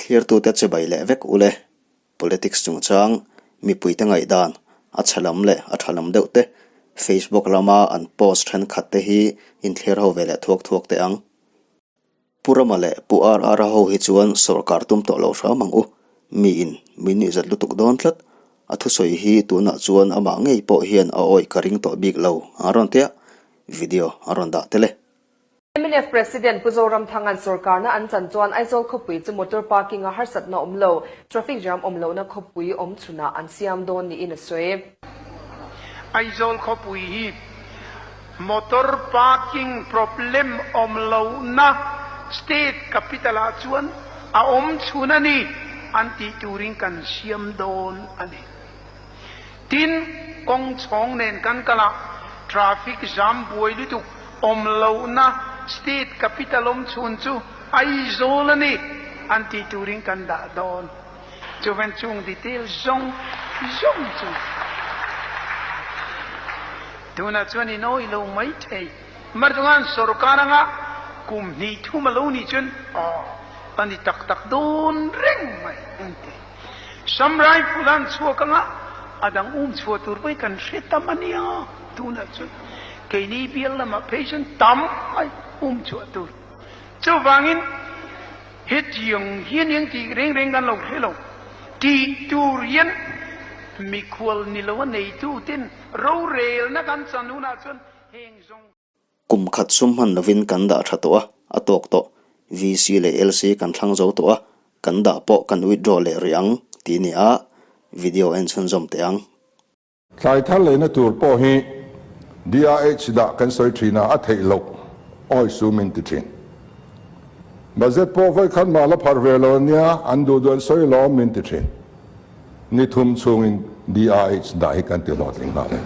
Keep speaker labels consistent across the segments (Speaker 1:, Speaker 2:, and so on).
Speaker 1: Thlirtute chibai leh vek ule. Politics chungchang, mipuite ngaihdan, a chhe lam leh a tha lam deuh te, Facebook lama an post thenkhat te hi inthlir ho ve leh thuak thuak teh ang. Pu Rama leh Pu RR-a ho hi chuan sawrkar tum tawh lo hram ang u. Miin min nuihzat lutuk dawn tlat. A thusawi hi tunah chuan amah ngei pawh hian a awih ka ring tawh bik lo a rawn tia, video a rawn dah tel e.
Speaker 2: Mnf President Pu Zoramthanga'n sawrkarna an chan chuan Aizawl khawpui chu motor parking-a harsatna awm lo, traffic jam awm lohna khawpui awm chhunah an siam dawn niin a sawi.
Speaker 3: Aizawl khawpui hi motor parking problem awm lohna state capital ah chuan a awm chhun a ni an tih turin kan siam dawn a ni. Tin, kawng chhawng nen kan kal a, traffic jam buai lutuk awm lohna state capital awm chhun chu Aizawl a ni an tih turin kan dah dawn. Chuvan chung detail zawng zawng chu tunah chuan in awih lo mai thei. Martungan sorkar anga kum hnih thum a lo nih chuan aw a ni tak tak dawn reng mai an ti. Sam rifle an chhuak anga a dang um chhuah tur pawhin kan hre tam a nia tunah chuan keini bial lamah phei chuan tam mai um chhuah tur. Chuvangin hetiang hian eng tih reng reng kan lo hre lo. Tih tur hian mikhual ni lo a neitu ten rorelna kan chan hunah chuan heng zawng.
Speaker 1: Kum khat sum hman lovin kan dah tha tawh a, a tawk tawh. VC leh LC kan thlang zo tawh a, kan dah pawh kan withdraw leh rih ang tih ni a, video en chhunzawm teh ang.
Speaker 4: Thlai thar leina tur pawh hi DRH dah kan sawi thin a, a theih loh awi su min ti thin. Budget pawh vawi khat mah la pharh ve lo ania, an duh duh an sawi lawm min ti thin. Ni thum chhungin DRH dah hi kan ti hlawhtling nghal e.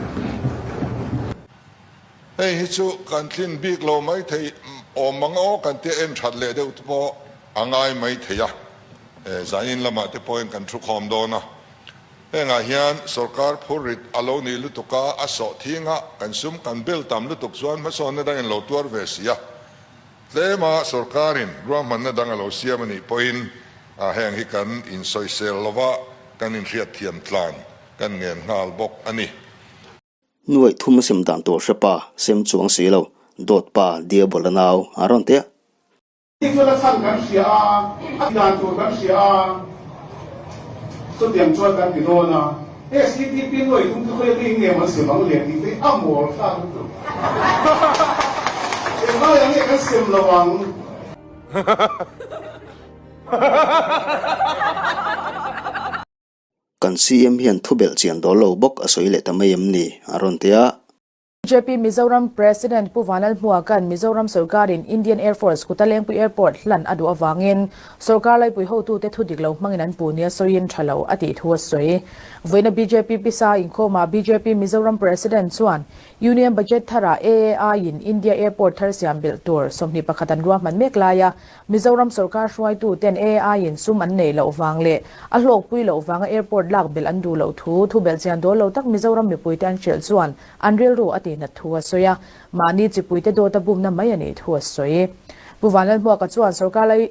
Speaker 5: Hei hi chu kan tlin bik lo mai thei awm ang aw kan tia en that leh deuh te pawh a ngai mai thei a, zanin lamah te pawhin kan thu khawm dawn a. Hengah hian sorkar phurrit a lo nih lutuk a, a sawh thing a, kan sum kan bel tam lutuk chuan hmasawnna dang in lo tuar ve si a. Tlema sorkarin ruahmanna dang a lo siam a nih pawhin heng hi kan insawisel lova kan inhriatthiam tlan kan ngen nghal bawk a ni.
Speaker 1: Nuaih thum a sem dan tur hre pa, sem chuang si lo, dawt pa, diabol a nau a rawn ti a.
Speaker 6: Tih chuan a chhan kan hria a, a ti dan tur kan hria a, chutiang chuan kan ti dawn a, SEDP nuaih thum chu khawi aṭangin nge maw an sem ang le tih te hi a mawl thlak lutuk. Englai ang nge kan sem lo ang?
Speaker 1: Kan CM hian thu belh chian dawl lo bawk a sawi leh ta mai em ni? a rawn ti a.
Speaker 7: Bjp Mizoram President Pu Vanlalhmuaka'n Mizoram sorkarin Indian Air Force kuta Lengpui Airport hlan a duh avangin sorkar laipui hotute thu dik lo hmangin an puh nia sawiin tha lo a tih thu a sawi. Vawiina bjp pisa inkhawmah bjp Mizoram President chuan Union Budget tharah AAI-in India Airport thar siam belh tur 21 an ruahman mek laia Mizoram sorkar hruaituten AAI-in sum an neih loh vang leh a hlawkpui loh vanga airport lak belh an duh loh thu thu belhchian dawl lo tak Mizoram mipuite an hrilh chuan an rilru a tihnat thu a sawi a, mahni chipuite dawta bumna mai a nih thu a sawi. Pu Vanlalhmuaka chuan sorkar lai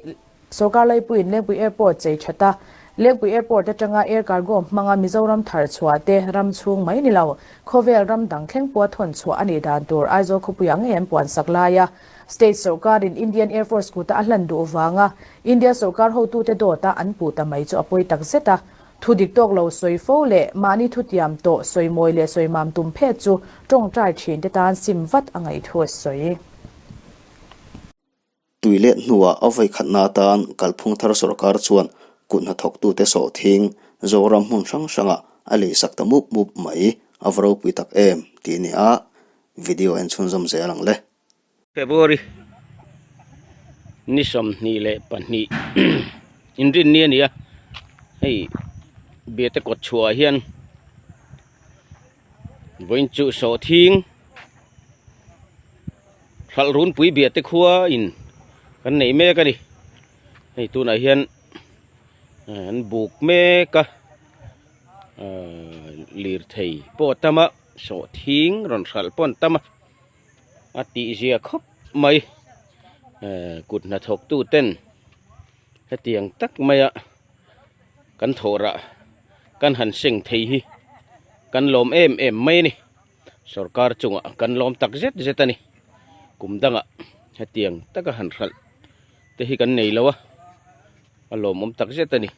Speaker 7: sorkar laipuiin Lengpui Airport chei that a, Lengpui Airport atanga air cargo hmanga Mizoram thar chhuah te ram chhung mai ni lo, khawvel ram dang thleng pawha thawn chhuah a nih dan tur Aizawl khawpuiah ngei an puan sak lai a, State sorkarin Indian Air Force kuta a hlan duh vanga India sorkar hotute dawta an puh ta mai chu a pawi tak zet a. Thu dik tawk lo sawi fo leh mahni thutiam tawh sawi mawi leh sawi mam tum phet chu tawngtai thin te tan sim vat a ngaih thu a sawi.
Speaker 1: Tui let hnuah a vawi khatna atan kalphung thar sorkar chuan kut hnathawktute sawhthing Zoram hmun hrang hrangah a leisak ta mup mup mai a va ropui tak em tih a ni a, video en chhunzawm zel ang le.
Speaker 8: February ni 22 inrinni a ni a hei biate kawt chhuah ah hian vawiin chu sawhthing hralh runpui biate khua in kan nei mek a ni hei tunah hian an buk mek a lirthei pawh a tam a sawhthing rawn hralh pawh an tam a. A tihzia khawp mai kut hnathawk tu ten Hetiang tak maia kan thawhrah kan han seng thei hi kan lawm em em mai a ni. Sorkar chungah kan lawm tak zet zet a ni. Kum dangah hetiang taka han hralh te hi kan nei lo a, a lawmawm tak zet a ni.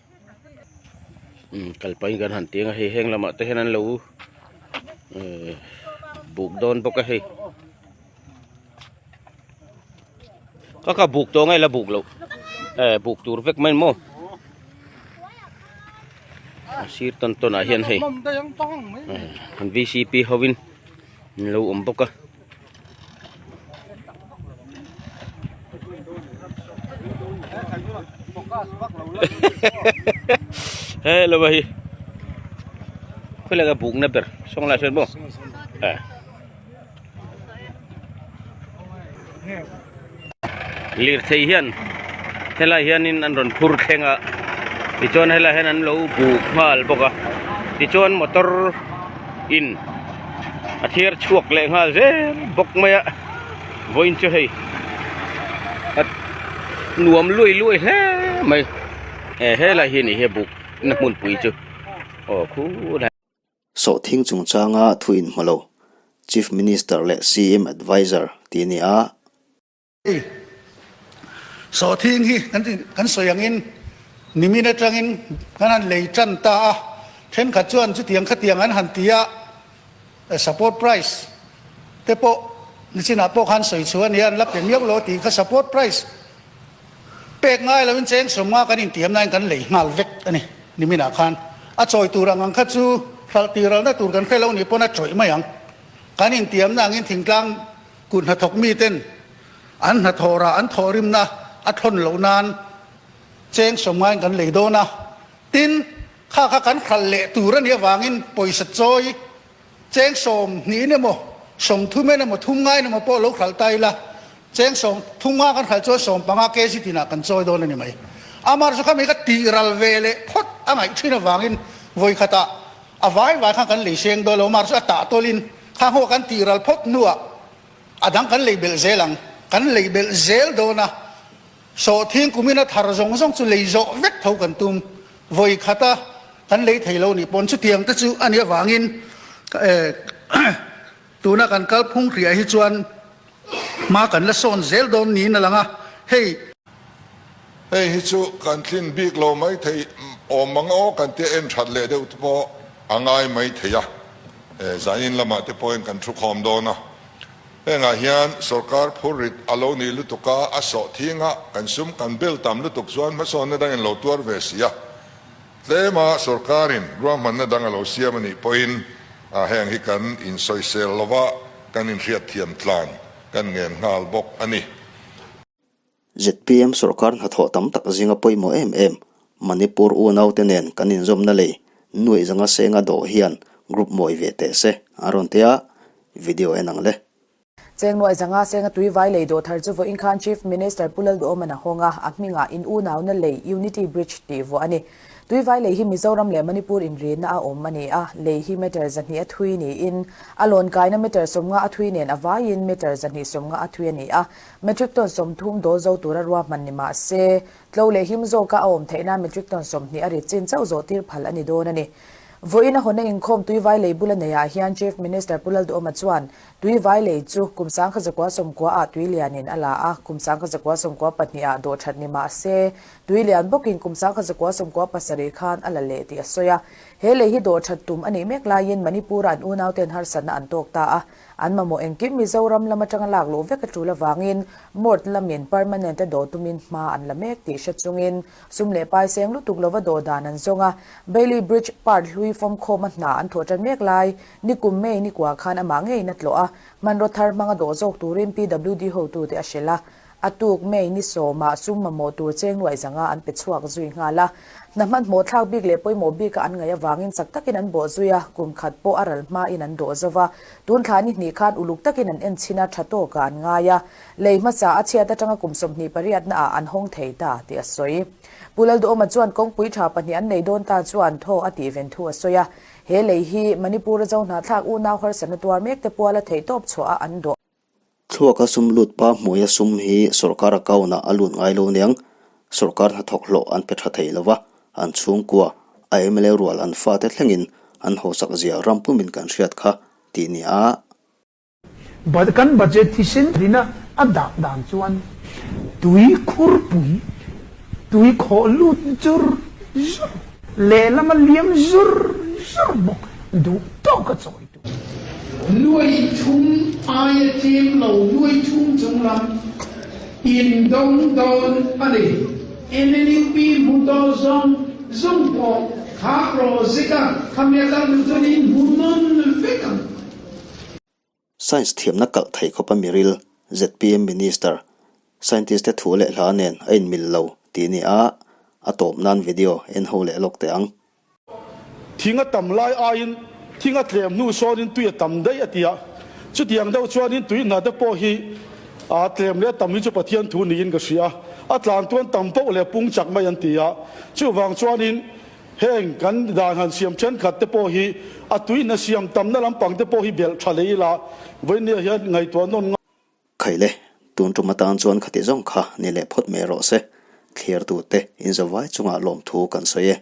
Speaker 8: Umm kal pahin kan han tiang a hei heng lamah te hian an lo ehh buk dawn bawk a hei. Ka ka buk tawh nge la buk loh eh buk tur vek mai maw a sir tawn tawn ah hian hei an vcp ho in an lo awm bawk a. Hello hi khawilai ka buk na ber sawng lai sawn maw eh. Lirthei hian helai hianin an rawn phur thleng a tichuan helai hian an lo buk nghal bawk a tichuan motor in a thiar chhuak leh nghal zel bawk mai a vawiin chu hei a nuam luai luai hle mai e helai hi a ni hi a buk na hmunpui chu aw khulai.
Speaker 1: Sawhthing chungchanga thu inhmu lo, Chief Minister leh CM Adviser tih a ni a.
Speaker 6: Sawhthing hi kan sawi angin nimin atangin kan han lei tan ta a, thenkhat chuan chutiang khatiang an han ti a, support price te pawh nichinah pawh khan sawi chhuah a nia, an la pe miau lo tih kha support price Pek ngai loin cheng sawmnga kan intiam nain kan lei nghal vek a ni. Niminah khan a chawi tur ang ang kha chu hralh tiralna tur kan hre lo nih pawn a chawih mai ang. Kan intiamna angin thingtlang kut hnathawk miten an hnathawhrah an thawhrimna a thawn loh nan cheng sawmngain kan lei dawn a. Tin, kha kha kan hralh leh tur a nih avangin pawisa chawi Cheng 20 in emaw, 30 in emaw, thum nga in emaw pawh lo hralh ta ila, cheng sawm thum nga kan hralh chuan 15 kg tinah kan chawi dawn a ni mai. Amar chu khami ka tih ral ve leh phawt a ngaih thin avangin vawi khatah a vai vai khan kan lei seng dawn lo, amar chu a tah tawlin kha hmuh kan tih ral phawt hnuah a dang kan lei belh zel ang, kan lei belh zel dawn a, sawhthing kumin a thar zawng zawng chu lei zawh vek tho kan tum vawi khata Kan lei thei lo nih pawn chutiang te chu a nih avangin tuna kan kalphung hriah hi chuan hma kan la sawn zel dawn niin a lang a, hei.
Speaker 5: Hei hi chu kan tlin bik lo mai thei awm ang aw kan tia en that leh deuh te pawh a ngai mai thei a, zanin lamah te pawhin kan thu khawm dawn a, hengah hian sorkar phurrit a lo nih lutuk a, a sawh thing a, kan sum kan bel tam lutuk chuan hmasawnna dangin lo tuar ve si a. Tlema sorkarin ruahmanna dang a lo siam a nih pawhin heng hi kan insawisel lova kan inhriatthiam tlan kan ngen nghal bawk a ni.
Speaker 1: Zpm sorkar hnathawh tam tak zinga pawimawh em em Manipur unaute nen kan inzawmna lei nuaih zanga senga dawh hian group mawi ve teh se a rawn ti a, video en ang le.
Speaker 7: Cheng nuaih zanga senga tui vai lei dawh thar chu vawiin khan Chief Minister Pu Lalduhawman a hawng a, a hmingah in unauna lei Unity Bridge tih vuah a ni. Tui vai lei hi Mizoram leh Manipur inrina a awm a ni a, lei hi meter 200 a thui niin a lawn kaina meter 50 a thui nen a vaiin meter 250 a thui a ni a, metric ton 30 dawl zo tura ruahman ni mah se Tlo leh him zawka a awm theih nan metric ton 20 a rit chin chauh zawh tir phal a ni dawn a ni. Vawiin a hawnna inkhawm Tuivai lei bula neiah hian Chief Minister Pu Lalduhawma chuan Tuivai lei chu kum 1990 ah tui lianin a la a, kum 1994 ah dawh that ni mah se tui lian bawkin kum 1997 khan a la leh tih a sawi a. He lei hi dawh that tum a nih mek laiin Manipur-a an unauten harsatna an tawk ta a, An mamawh engkim Mizoram lam atanga lak luh vek a tul avangin Mort lamin permanent a dawh tumin hma an la mek tih hre chungin sum leh pai seng lutuk lova dawh dan an zawng a. Bailey Bridge part hlui fawmkhawma hna an thawh tan mek lai nikum May nikua khan amah ngeiin a tlawh a, hmanraw thar hmanga dawh zawk turin PWD hotute a hrilh a. A tuk May ni sawmah sum mamawh tur cheng luaih zanga an pe chhuak zui nghal a. Hna hmanhmawh thlak bik leh pawimawh bika an ngaih avangin chak takin an bawh zui a, kum khat pawh a ral hmain an dawh zo va. Tun thla ni hnih khan uluk takin an en chhin a, tha tawkah an ngai a. Lei hmasa a chhiat atanga kum 28 naah an hawng thei ta tih a sawi. Pu Lalduhawma chuan kawngpui tha pahnih an nei dawn ta chuan thaw a tih ven thu a sawi a. He lei hi Manipur-a Zohnahthlak unau harsatna tuar mekte puala theihtawp chhuah a an dawh.
Speaker 1: Thluaka sum lut pa hmuia sum hi sorkar account ah a lut ngai lo niang. Sorkar hnathawk hlawh an pe tha thei lova, an chhungkua, a mla rual an fate thlengin an hawsak zia ram pumin kan hriat kha tih ni a.
Speaker 3: Kan budget thisen rina a dah dan chuan tui khurpui, tui khawh lut zur zur, lehlam a liam zur zur bawk duh tawk a chawi tur.
Speaker 9: Nuai thum aia tlem lo nuai thum chung lam in dawng dawn a ni. NLUP hmu tawh zawng zawng pawh kha project a khami a kal duh chuan in hmu nawn vek ang.
Speaker 1: Science thiamna kalh thei khawpa miril, zpm Minister, Scientist te thu leh hla nen a inmil lo tih ni a, a tawp nan video en ho leh lawk teh ang.
Speaker 10: Thing a tam lai aiin thing a tlem hnu sawnin tui a tam daih a ti a, chutiang deuh chuanin tui hna te pawh hi a tlem leh tam hi chu Pathian thu niin ka hria a, a tlan tuan tam poh leh pung chak mai an ti a, chuvang chuanin heng kan dan han siam thenkhat te pawh hi a tui hna siam tamna lampang te pawh hi belh tha leh ila vawinia hian ngaihtuah nawn
Speaker 1: Khaile, tun tum atan chuan khati zawng kha ni leh phawt mai rawh se, thliartute inzawvai chungah lawmthu kan sawi e.